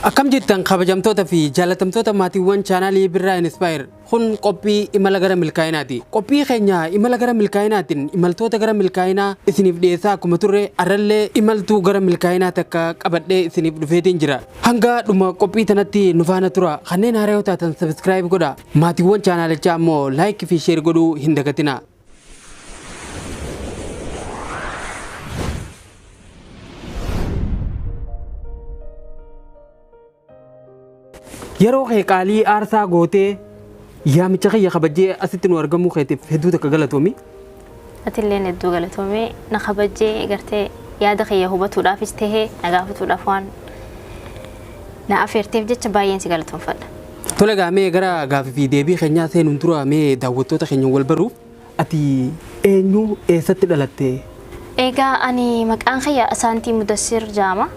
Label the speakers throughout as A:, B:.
A: Akkam jirtan, kabajamtoota fi jaalatamtoota maatiiwwan chaanaalii Birraa Inspire? Kun qophii Imala Gara Milkaa'inaati. Qophii keenya Imala Gara Milkaa'inaatiin imaltoota gara milkaa'inaa isiniif dhiyeessaa akkuma turre, arrallee imaltuu gara milkaa'inaa takka qabadhee isiniif dhufeetiin jira. Hanga dhuma qophii tanatti nu faana tura. Kanneen haaraa yoo taatan subscribe godha. Maatiiwwan chaanaalichaa ammoo like fi share godhuu hin dagatina. Yeroo kee qaalii aarsaa gootee yaamicha kiyya kabajjee asitti nu argamuu keetiif hedduu takka galatoomi.
B: Atilleen hedduu galatoomee, na kabajjee gartee yaada kiyya hubatuudhaafis tahee na gaafatuudhaaf waan na afeerteef jecha baay'een si galatoomfadha.
A: Tole, gaamee gara gaafii fi deebii keenyaa seenuun dura mee daawwattoota keenya wal baruuf, ati eenyu, eessatti dhalatte?
B: Egaa ani maqaan kiyya Asaantii Mudassir jaama.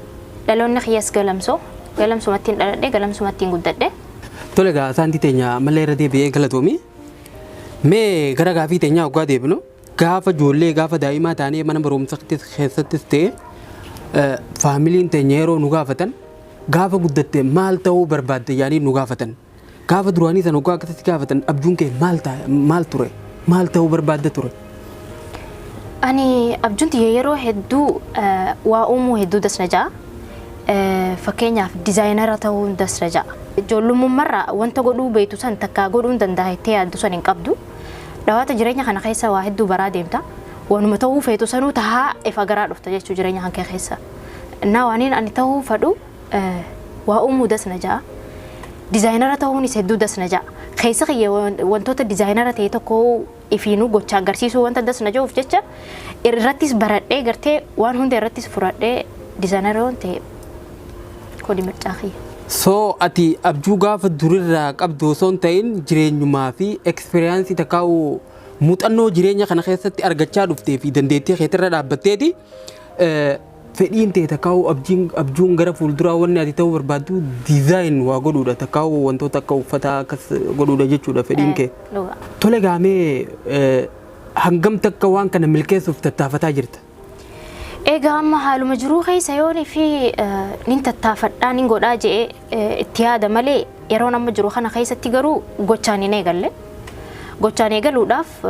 B: Dhaloonni kiyyas Galamsoo. Galamsumattiin dhaladhe, Galamsumattiin guddadhe.
A: Tole gaa, Asaantii teenya, ammallee irra deebi'ee galatoomi. Mee gara gaafii teenyaa hoggaa deebinu, gaafa ijoollee, gaafa daa'imaa taanee mana barumsa keessattis ta'e faamiliin teenya yeroo nu gaafatan, gaafa guddatte maal ta'uu barbaadde yaanii nu gaafatan. Gaafa duraanii sana hoggaa akkasitti gaafatan, abjuun kee maal ta'a, maal ture? Maal ta'uu barbaadde ture?
B: Ani abjuun tiyya yeroo hedduu waa uumuu hedduu dasna ja'a. Fakkeenyaaf designer ta'uu dasna ja'a. Ijoollummaarraa wanta godhuu beektu san takkaa godhuu hin danda'a jettee yaaddu san hin qabdu. Dhawaata jireenya kana keessa waa hedduu baraa deemta. Wanuma ta'uu feetu sanuu tahaa ifa garaa dhufta jechuu jireenya kan kee keessa. Innaa waaniin ani ta'uu fadhu waa uumuu dasna ja'a. Designer ta'uunis hedduu dasna ja'a. Keessa kiyya wantoota designer ta'e tokko ifiinuu gocha agarsiisuu wanta dasna ja'uuf jecha irrattis baradhee gartee waan hunda irrattis furadhee designer yoon ta'e kuni mircaa kiyya.
A: So ati abjuu gaafa durirraa qabdu osoo hin ta'in, jireenyumaa fi experience takkaa'u muuxannoo jireenya kana keessatti argachaa dhuftee fi dandeettii keetirra dhaabbatteeti fedhiin ta'e takkaa'u abjuun gara fuulduraa wanni ati ta'uu barbaaddu design waa godhuudha, takkaa'u wantoota akka uffataa akkas godhuudha jechuudha fedhiin kee.
B: Dhugaa.
A: Tole, gaamee hangam takka waan kana milkeessuuf tattaafataa jirta?
B: Egaa amma haaluma jiruu keessa yoonii fi nin tattaafadhaa, nin godhaa je'ee itti yaada malee, yeroon amma jiru kana keessatti garuu gochaan hin eegalle. Gochaan eegaluudhaaf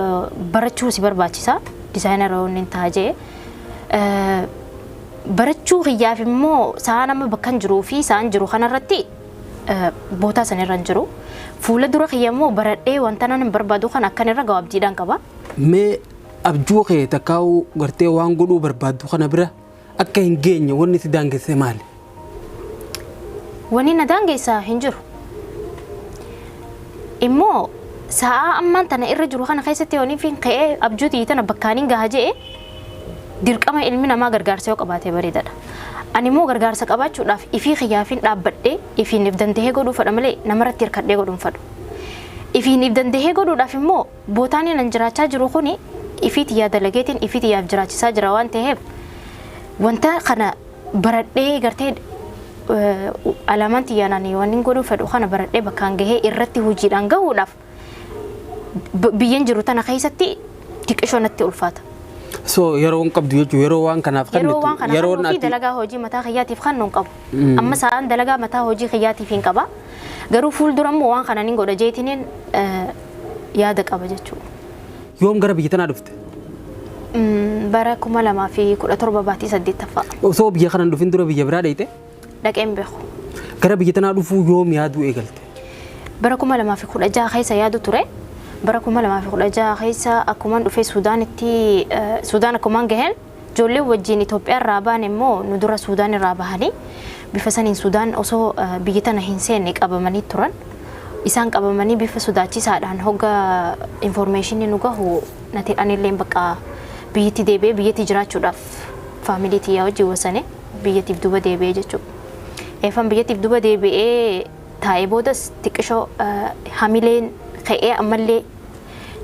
B: barachuu si barbaachisa. Designer yoon nin ta'a je'ee. Barachuu kiyyaaf immoo sa'aan amma bakka hin jiruu fi sa'aan jiru kanarratti bootaa sanirra hin jiru. Fuula dura kiyya immoo baradhee wanta nan hin barbaadu kan akkan irra gahu abdiidhaan qaba.
A: Mee abjuu kee takkaa'u gartee waan godhuu barbaaddu kana bira akka hin geenye wanni si daangesse maali?
B: Wanni na daangeessa hin jiru. Immoo sa'aa ammaan tana irra jiru kana keessatti yoonii fi ka'ee abjuu tiyyi tana bakkaaniin gaha je'e, dirqama ilmi namaa gargaarsa yoo qabaate bareedaadha. Ani immoo gargaarsa qabaachuudhaaf ifii kiyyaafin dhaabbadhee ifiin if dandahee godhuu fedha malee namarratti hirkadhee godhuu hin fedhu. Ifiin if dandahee godhuudhaaf immoo bootaan an jiraachaa jiru kuni ifii tiyyaa dalageetiin ifii tiyyaaf jiraachisaa jira waan ta'eef, wanta kana baradhee gartee alaamaan tiyyaan ani waan hin godhuu fedhu kana baradhee bakkaan gahee irratti hojiidhaan gahuudhaaf biyyan jiru tana keessatti xiqqishoo natti ulfaata.
A: So yeroo hin qabdu jechuun yeroo waan kanaaf
B: Yeroo waan kana yeroon kennuu fi dalagaa hojii mataa kiyyaatiif kan hin qabu. Amma sa'aan dalagaa mataa hojii kiyyaatiif hin qaba. Garuu fuuldura immoo waan kana nin godha jeetiniin yaada qaba jechuudha.
A: Yoom gara biyya tanaa dhufte?
B: Bara 2017 baatii 8ffaa.
A: Osoo biyya kana hin dhufin dura biyya biraa dheeyte?
B: Dhaqeen beeku.
A: Gara biyya tanaa dhufuu yoom yaaduu eegalte?
B: Bara 2016 keessa yaadu ture. Bara 2016 keessa akkumaan dhufee Suudaanitti, Suudaan akkumaan gaheen ijoollee wajjin Itoophiyaa irraa baane immoo nu dura Suudaan irraa bahanii bifa saniin Suudaan osoo biyya tana hin seenne qabamanii turan. Isaan qabamanii bifa sodaachisaadhaan hogga information nu gahu nati anillee bakka biyyatti deebi'ee biyyatti jiraachuudhaaf faamilii tiyyaa wajjin wasane biyyattiif duuba deebi'ee jechuudha. Eefan biyyattiif duuba deebi'ee taa'ee boodas xiqqishoo hamileen ka'ee ammallee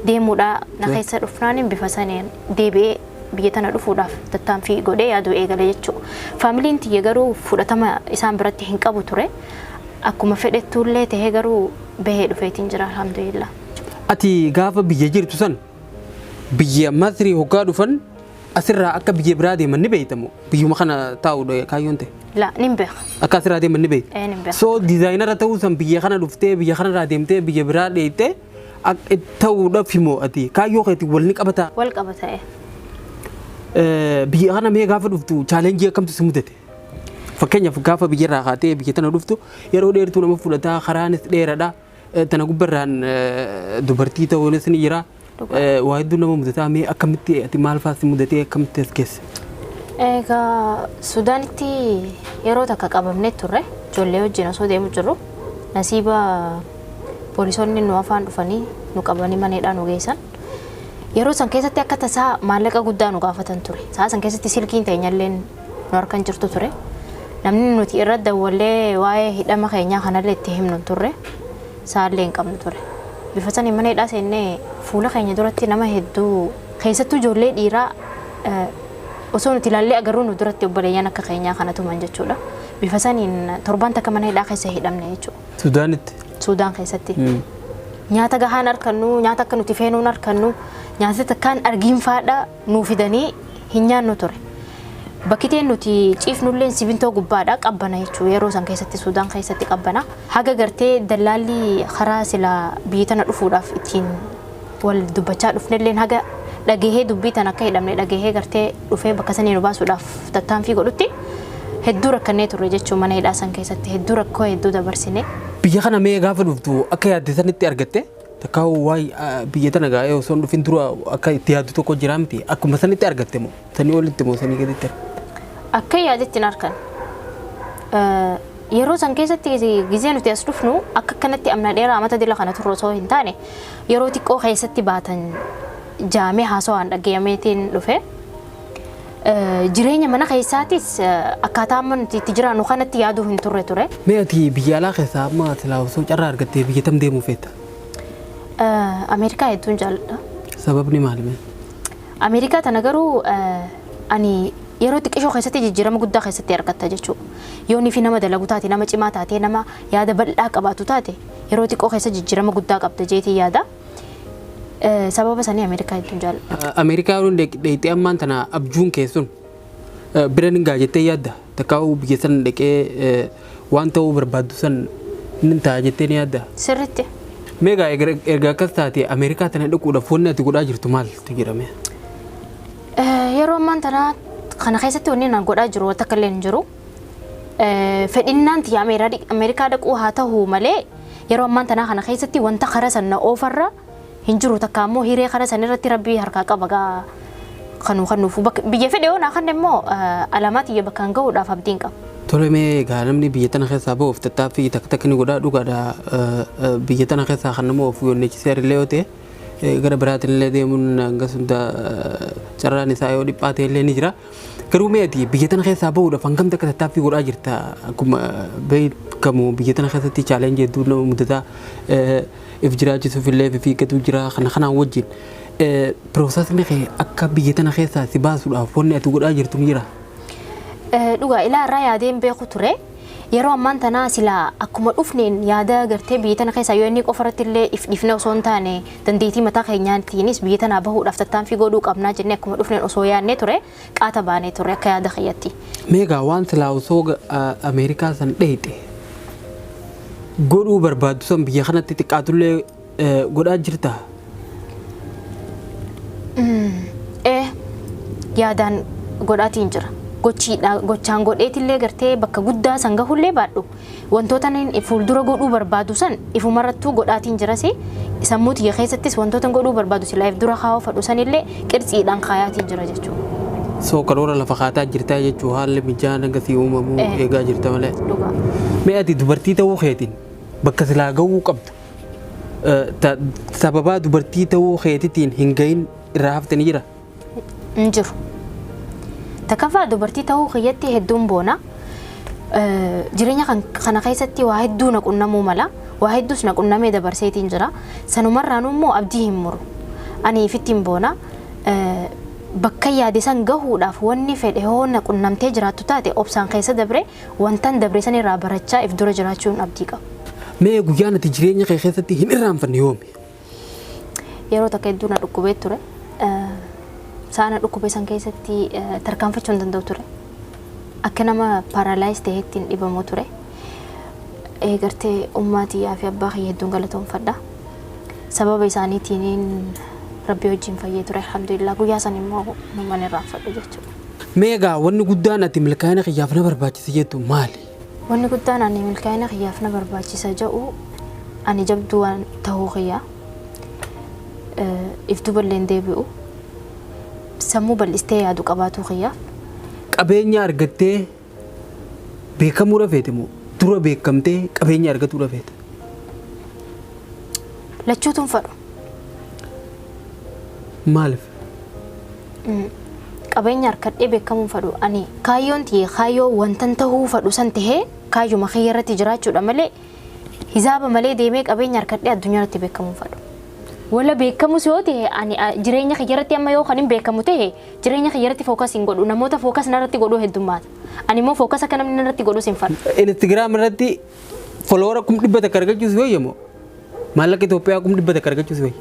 B: deemuudha na keessa dhufnaan bifa saniin deebi'ee biyya tana dhufuudhaaf tattaaffii godhee yaaduu eegale jechuudha. Faamiliin tiyya garuu fudhatama isaan biratti hin qabu ture. Akkuma fedhettuullee tahee garuu bahee dhufeetiin jira, alhamdulillah.
A: Ati gaafa biyya jirtu san, biyya Masrii hoggaa dhufan Asirraa akka biyya biraa deeman ni beeytamu. Biyyuma kana taa'uudha kaayyoon ta'e.
B: La, nin beeka.
A: Akka asirraa deeman ni beeyta.
B: Ee, nin beeka.
A: So designer ta'uu san biyya kana dhuftee, biyya kanarraa deemtee biyya biraa dheeytee ta'uudhaaf himoo ati kaayyoo keetiin wal ni qabataa?
B: Wal qabata, ee.
A: Biyya kana mee gaafa dhuftu challenge akkamtu si mudate? Fakkeenyaaf, gaafa biyyarraa kaatee biyya tana dhuftu yeroo dheertuu nama fudhataa, karaanis dheeradha. Tana gubbarraan dubartii ta'uunis ni jira. Waa hedduu nama mudataa. Mee akkamitti ati maal fa'aa si mudatee, akkamitti as geesse?
B: Egaa, Suudaanitti yeroo takka qabamnee turre. Ijoollee wajjin osoo deemu jirru nasiiba poolisoonni nu afaan dhufanii nu qabanii maneedhaa nu geessan. Yeroo san keessatti akka tasaa maallaqa guddaa nu gaafatan ture. Sa'a san keessatti silkiin teenyallee nu harkan jirtu ture. Namni nuti irra dawwallee waa'ee hidhama keenyaa kanallee itti himnu turre. Saallee hin qabnu ture. Bifa sanii mana hidhaa seennee fuula keenya duratti nama hedduu, keessattuu ijoollee dhiiraa, osoo nuti ilaallee agarruu nu duratti obboleeyyan akka keenyaa kana tuman jechuudha. Bifa saniin torban takka mana hidhaa keessa hidhamne jechuudha.
A: Suudaanitti.
B: Suudaan keessatti. Nyaata gahaan harkannu, nyaata akka nuti feenuun harkannu, nyaata takkaan argiin faadha nuu fidanii hin nyaannu ture. Bakki teen nuti ciifnullee sibintoo gubbaadha, qabbana jechuudha. Yeroo san keessatti Suudaan keessatti qabbana. Haga gartee dallaalli karaa silaa biyya tana dhufuudhaaf ittiin wal dubbachaa dhufnelleen haga dhagahee dubbii tana akka hidhamne dhagahee gartee dhufee bakka sanii nu baasuudhaaf tattaaffii godhutti hedduu rakkannee turre jechuun mana hidhaa san keessatti hedduu rakkoo hedduu dabarsine.
A: Biyya kana mee gaafa dhuftu akka yaadde sanitti argatte? Takka waay biyya tana gaa'ee osoo hin dhufin dura akka itti yaaddu tokko jira miti, akkuma sanitti argatte moo sanii olitti moo sanii gaditti argatte?
B: Akka yaadetti hin argan. Yeroo san keessatti gizee nuti as dhufnu akka akkanatti amna dheeraa amata dila kana turre osoo hin taane, yeroo xiqqoo keessatti baatan jaamee haasawaan dhaggeeyameetiin dhufe. Jireenya mana keessaatis akkaataa amma nuti itti jiraannu kanatti yaaduu hin turre ture.
A: Mee ati biyya alaa keessaa amma silaa osoo carraa argattee biyya tam deemuu feeta?
B: Ameerikaa hedduun jaalladha.
A: Sababni maali mee?
B: Ameerikaa tana garuu ani yeroo xiqqishoo keessatti jijjiirama guddaa keessatti argatta jechuudha. Yoo fi nama dalagu taate, nama cimaa taate, nama yaada bal'aa qabaatu taate, yeroo xiqqoo keessa jijjiirama guddaa qabda jeetii yaada. Sababa sanii Ameerikaa hedduun jaalladha.
A: Ameerikaa yeroo dheeyxee ammaan tana abjuun keessun bira ni gaa jettee yaadda? Takkaa'uu biyya san dhaqee waan ta'uu barbaaddu san ni ta'a jettee ni yaadda?
B: Sirritti.
A: Mee gaa erga akkas taate Ameerikaa tana dhaquudhaaf wanni ati godhaa jirtu maaltu jedhame?
B: Yeroo ammaan tana kana keessatti wanni naan godhaa jiru wanta akka illee hin jiru. Fedhinnaan tiyya Ameerikaa dhaquu haa ta'u malee, yeroo ammaan tanaa kana keessatti wanta kara san na oofarra hin jiru. Takka ammoo hiree kara san irratti rabbii harkaa qaba gaa kanuu kan nuufu biyya fedhe yoo naa kan immoo alamaa tiyya bakkaan gahuudhaaf abdiin qaba.
A: Tole, mee egaa namni biyya tana keessaa bahuuf tattaaffii takka takka ni godhaa, dhugaadha. Biyya tana keessaa kan nama of yonneechisee illee yoo ta'e, gara biraatiin illee deemuun hanga sunda carraan isaa yoo dhiphaa ta'e illee ni jira. Garuu mee ati biyya tana keessaa bahuudhaaf hangam takka tattaaffii godhaa jirta? Akkuma beekamu biyya tana keessatti challenge hedduu nama mudataa, if jiraachisuuf illee fiigatu jira. Kana kanaan wajjin processni kee akka biyya tana keessaa si baasuudhaaf wanni ati godhaa jirtu ni jira?
B: Dhugaa ilaa irraa yaadeen beeku ture. Yeroo ammaan tanaa silaa akkuma dhufneen yaada gartee biyya tana keessaa yoo inni qofa irratti illee if dhifne osoo hin taane, dandeettii mataa keenyaatiinis biyya tanaa bahuudhaaf tattaaffii godhuu qabnaa jennee akkuma dhufneen osoo yaadnee ture qaata baanee ture akka yaada kiyyatti.
A: Meegaa waan silaa osoo Ameerikaa san dheeyxe godhuu barbaaddu san biyya kanatti xiqqaatullee godhaa jirtaa?
B: Ee, yaadaan godhaatiin jira. Gochiidha, gochaan godheetillee gartee bakka guddaa san gahullee baadhu, wantoota inni fuuldura godhuu barbaadu san ifumarrattuu godhaatiin jiras. Sammuu tiyya keessattis wantoota godhuu barbaadu silaa if dura kaa'uu fadhu sanillee qirtsiidhaan kaayaatiin jira jechuudha.
A: So karoora lafa kaataa jirtaa jechuu, haalli mijaan akkasii uumamuu eegaa jirta malee.
B: Dhugaa.
A: Mee ati dubartii ta'uu keetiin bakka silaa gahuu qabdu sababaa dubartii ta'uu keetiitiin hin gahin irraa hafte ni jira?
B: Hin jiru. Takkaffaa, dubartii ta'uu kiyyatti hedduun boona. Jireenya kana keessatti waa hedduu na qunnamuu mala. Waa hedduus na qunnamee dabarseetiin jira. Sanumarraan immoo abdii hin muru. Ani ifittiin boona. Bakka yaade san gahuudhaaf wanni fedhe hoo na qunnamtee jiraattu taate, obsaan keessa dabre, wantan dabre san irraa barachaa if dura jiraachuun abdii qaba.
A: Mee guyyaan ati jireenya kee keessatti hin irraanfanne yoomi?
B: Yeroo takka hedduu na dhukkubee ture. Sa'a na dhukkube san keessatti tarkaanfachuu hin danda'u ture. Akka nama paralyze ta'eetti hin dhibamu ture. Gartee ummaa tiyyaa fi abbaa kiyya hedduun galatoomfadha. Sababa isaaniitiin Rabbii wajjin fayyee ture, alhamdulillah. Guyyaa san immoo numan irraanfadhu jechuudha.
A: Mee egaa, wanni guddaan ati milkaa'ina kiyyaaf na barbaachisa jettu maali?
B: Wanni guddaan ani milkaa'ina kiyyaaf na barbaachisa jedhu ani jabduu waan ta'uu kiyya. If duballee deebi'u. Sammuu bal'istee yaadu qabaatuu kiyyaaf.
A: Qabeenya argattee beekamuu feete moo dura beekamtee qabeenya argatuu feete?
B: Lachuutuun fadhu.
A: Maaliif?
B: Qabeenya harkadhee beekamuun fadhu. Ani kaayyoon tiyye kaayyoo wantan tahuu fadhu san tahee kaayyuma kiyya irratti jiraachuudha malee hisaaba malee deemee qabeenya harkadhee addunyaa irratti beekamuun fadhu. Wala beekamus yoo ta'e, ani jireenya kiyya irratti amma yoo kan hin beekamu ta'e, jireenya kiyya irratti focus hin godhu. Namoota focus narratti godhuu heddummaata. Ani immoo focus akka namni narratti godhus hin fadhu.
A: Instagram irratti follower 100,000 argachuu si wayya moo maallaqa Itoophiyaa 100,000 argachuu si wayya?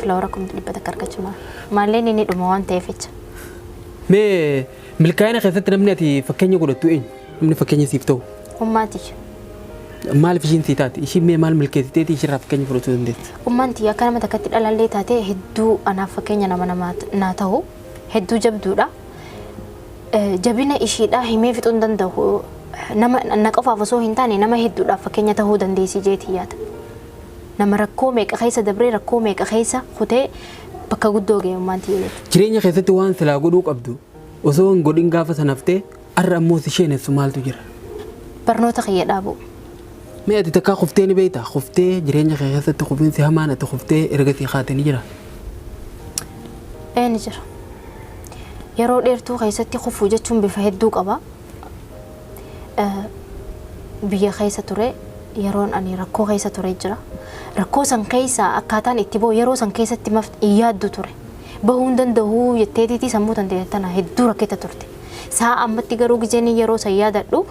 B: Follower 100,000 argachuu maal? Maalleen inni dhuma waan ta'eef jecha.
A: Mee milkaa'ina keessatti namni ati fakkeenya godhattu eenyu? Namni fakkeenya siif ta'u?
B: Ummaa tiyya.
A: Maaliif ishiin sii taate? Ishiin mee maal milkeessiteeti ishirraa fakkeenya fudhachuu dandeessa?
B: Ummaan tiyya akka nama takkatti dhalallee taate hedduu anaaf fakkeenya nama naa ta'u, hedduu jabduudha. Jabina ishiidhaa himee fixuu hin danda'u. Nama na qofaaf osoo hin taane nama hedduudhaaf fakkeenya ta'uu dandeessi jeetii yaada. Nama rakkoo meeqa keessa dabree, rakkoo meeqa keessa kutee bakka guddoo ga'e ummaan tiyya jechuudha.
A: Jireenya keessatti waan silaa godhuu qabdu osoo hin godhin gaafa sanaftee har'a ammoo si sheenessu maaltu jira?
B: Barnoota kiyya dhaabu.
A: Mee ati takkaa kuftee ni beektaa? Kuftee jireenya kee keessatti kufiinsi hamaan ati kuftee erga sii kaate ni jira?
B: Ee, ni jira. Yeroo dheertuu keessatti kufuu jechuun bifa hedduu qaba. Biyya keessa ture, yeroon ani rakkoo keessa ture jira. Rakkoo san keessa akkaataan itti bahu yeroo san keessatti maf hin yaaddu ture. Bahuu hin danda'u jetteetiiti sammuu tante tana hedduu rakkata turte. Sa'a ammatti garuu gizeen yeroo san yaadadhu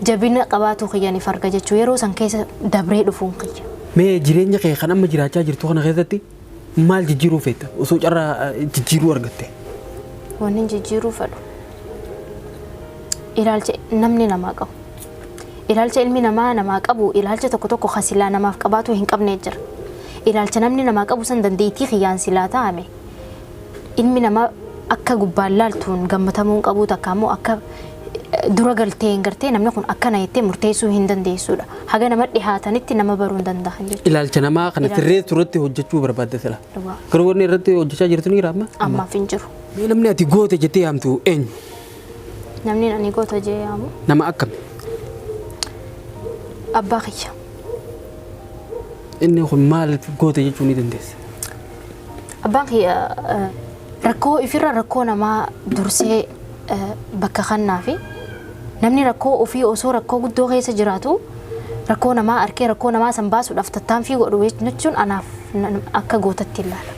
B: jabina qabaatu kiyyaniif arga jechuu, yeroo san keessa dabree dhufuun kiyya.
A: Mee jireenya kee kan amma jiraachaa jirtu kana keessatti maal jijjiiruu feeta osoo carraa jijjiiruu argatte?
B: Wanni jijjiiruu fedhu ilaalcha namni namaa qabu. Ilaalcha ilmi namaa namaa qabu, ilaalcha tokko tokko kan silaa namaaf qabaatu hin qabne jira. Ilaalcha namni namaa qabu san dandeettii kiyyaan silaa ta'ame, ilmi namaa akka gubbaan laaltuun gammatamuu hin qabu, takka ammoo akka dura galtee hin gartee namni kun akkana jettee murteessuu hin dandeessuudha. Haga nama dhihaatanitti nama baruu hin danda'an jechuudha.
A: Ilaalcha namaa kana sirreessuu irratti hojjechuu barbaadde sila.
B: Dhugaa.
A: Garuu wanni irratti hojjechaa jirtu ni jira amma?
B: Ammaaf hin jiru.
A: Mee namni ati goote jettee yaamtu eenyu?
B: Namni ani goota jee yaamu
A: Nama akkami?
B: abbaa kiyya.
A: Inni kun maal goote jechuu ni dandeessa?
B: Abbaan kiyya rakkoo ifirra rakkoo namaa dursee bakka kannaa fi namni rakkoo ofii osoo rakkoo guddoo keessa jiraatu rakkoo namaa arkee rakkoo namaa san baasuudhaaf tattaaffii godhu jechuun anaaf akka gootatti ilaala.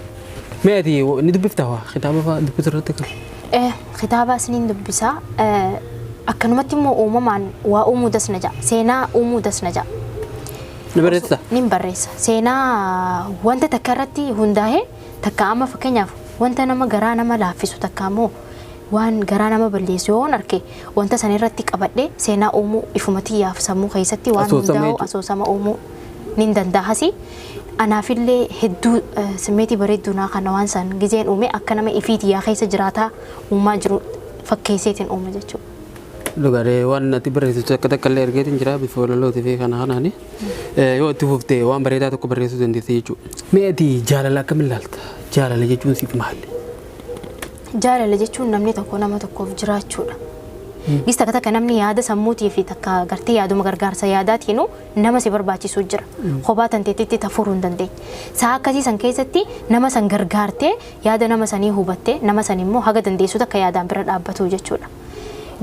A: Mee ati ni dubbiftaa waa kitaaba fa'aa dubbisu irratti kan?
B: Kitaaba isiniin dubbisaa, akkanumatti immoo uumamaan waa uumuu dasna ja'a, seenaa uumuu dasna ja'a.
A: Ni barreessitaa?
B: Nin barreessa. Seenaa wanta takka irratti hundaa'ee, takka amma fakkeenyaaf wanta nama garaa nama laaffisu, takka ammoo waan garaa nama balleessu yoon arke, wanta san irratti qabadhee seenaa uumuu ifuma tiyyaaf sammuu keessatti waan
A: Asoosama
B: hundaa'u
A: jechuudha.
B: Asoosama uumuu nin danda'asi. Anaafillee hedduu simmeetii bareedduu naa kana waan san gizeen uume akka nama ifii tiyyaa keessa jiraataa uumaa jiru fakkeesseetiin uuma jechuudha.
A: Dhugaadha, waan ati barreessitu akka takka illee ergeetiin jira bifa walalootii fi kana kanaani. Yoo itti fuftee waan bareedaa tokko barreessuu dandeesse jechuudha. Mee ati jaalala akkamiin ilaalta? Jaalala jechuun siif maali?
B: Jaalala jechuun namni tokko nama tokkoof jiraachuudha. Gis takka takka namni yaada sammuutii fi takka gartee yaaduma gargaarsa yaadaatiinu nama si barbaachisu jira. Kophaa tanteetitti tafuruu hin dandeenye. Sa'a akkasii san keessatti nama san gargaartee, yaada nama sanii hubattee, nama san immoo haga dandeessu takka yaadaan bira dhaabbatu jechuudha.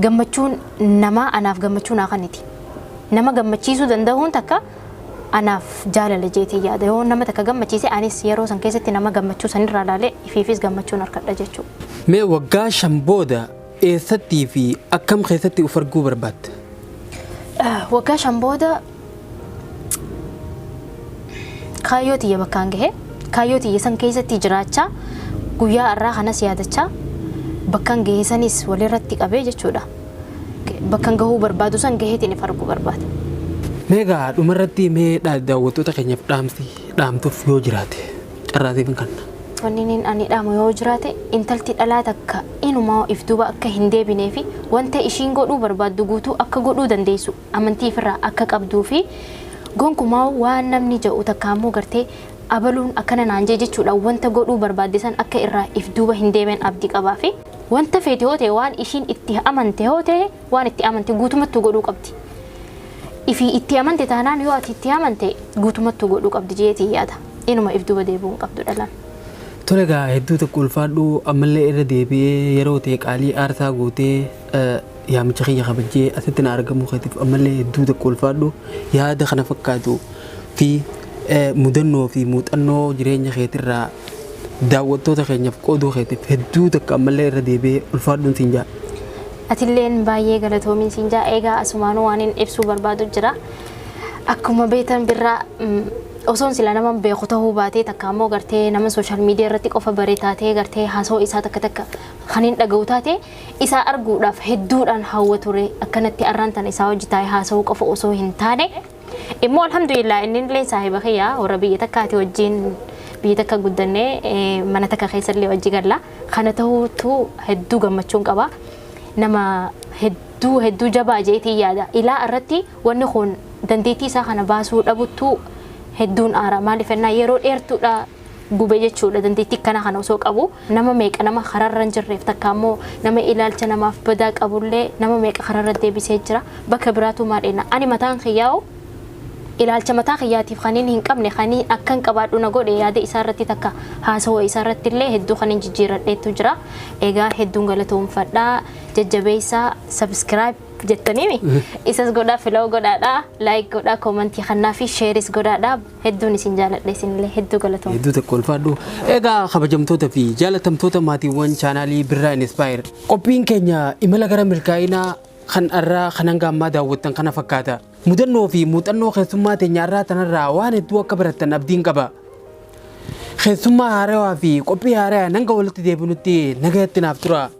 B: Gammachuun namaa anaaf gammachuu naa kaniti. Nama gammachiisuu danda'uun takka anaaf jaalala jeetee yaada. Yoo nama takka gammachiise, anis yeroo san keessatti nama gammachuu sanirraa ilaalee ifiifis gammachuun harkadha jechuudha.
A: Mee waggaa 5 booda eessattii fi akkam keessatti of arguu barbaadda?
B: Waggaa 5 booda kaayyoo tiyya bakkaan gahe, kaayyoo tiyya san keessatti jiraachaa Guyyaa har'aa kanas yaadachaa bakkan gahe sanis walirratti qabee jechuudha. Bakkan gahuu barbaadu san gaheetiin if arguu barbaada.
A: Mee egaa dhumarratti mee daawwattoota keenyaaf dhaamsi dhaamtuuf yoo jiraate carraasiif hin kanna.
B: Wanni inni ani dhaamu yoo jiraate, intalti dhalaa takka inumaa if duuba akka hin deebinee fi wanta ishiin godhuu barbaaddu guutuu akka godhuu dandeessu, amantii ifirraa akka qabduu fi gonkumaa waan namni jedhu takka ammoo gartee abaluun akkana naan jee jechuudha, wanta godhuu barbaadde san akka irraa if duuba hin deebiin abdii qabaa fi wanta feete yoo ta'e, waan ishiin itti amante yoo ta'e, waan itti amante guutumattuu godhuu qabdi. Ifii itti amante taanaan, yoo ati itti amante guutumattuu godhuu qabdi jeetii yaada. Inuma if duuba deebi'uu hin qabdu dhalaan.
A: Tole egaa, hedduu tokko ulfaadhu. Ammallee irra deebi'ee yeroo ta'e qaalii aarsaa gootee yaamicha kiyya kabajjee asitti na argamuu keetiif ammallee hedduu tokko ulfaadhu. Yaada kana fakkaatu fi mudannoo fi muuxannoo jireenya keetirraa daawwattoota keenyaaf qooduu keetiif hedduu tokko ammallee irra deebi'ee ulfaadhuun siin jaa.
B: Atilleen baay'ee galatoomiin siin jaa. Egaa asumaanuu waan hin ibsuu barbaadu jira. Akkuma beektan birraa osoon sila nama beeku ta'uu baatee, takka ammoo gartee nama social media irratti qofa bare taatee, gartee haasawaa isaa takka takka kan hin dhaga'u taate, isaa arguudhaaf hedduudhaan hawwa ture. Akkanatti arraan tana isaa hojii taa'ee haasawuu qofa osoo hin taane immoo, alhamdulillah, inni illee saahiba kiyya, warra biyya takkaati wajjin biyya takka guddannee, mana takka keessallee wajji galla. Kana ta'uutu hedduu gammachuun qaba. Nama hedduu hedduu jabaa jeetii yaada. Ilaa irratti wanni kun dandeettii isaa kana baasuu dhabuttu hedduun aara. Maaliif ennaa, yeroo dheertuudha gube jechuudha. Dandeettii kana kana osoo qabu, nama meeqa nama kararra hin jirreef, takka ammoo nama ilaalcha namaaf badaa qabullee nama meeqa kararra deebisee jira. Bakka biraatu maal enna, ani mataan kiyyaa'u ilaalcha mataa kiyyaatiif kan inni hin qabne kan inni akkan qabaadhu na godhe, yaada isaa irratti takka haasawaa isaa irratti illee hedduu kan hin jijjiiradheetu jira. Egaa hedduun galatoomfadhaa, jajjabeessaa, subscribe jettaniimi isas godhaa, follow godhaadhaa, like godhaa, comment kannaa fi share is godhaadhaa. Hedduun isin jaaladha, isinillee hedduu galatoom.
A: Hedduu tokko ulfaadhu. Egaa kabajamtoota fi jaalatamtoota maatiiwwan chaanaalii Birraa Inspire, qophiin keenya imala gara milkaa'inaa kan irraa kan hanga ammaa daawwattan kana fakkaata. Mudannoo fi muuxannoo keessummaa teenya irraa tanarraa waan hedduu akka barattan abdiin qaba. Keessummaa haarawaa fi qophii haarawaa hanga walitti deebinutti nagayatti naaf tura.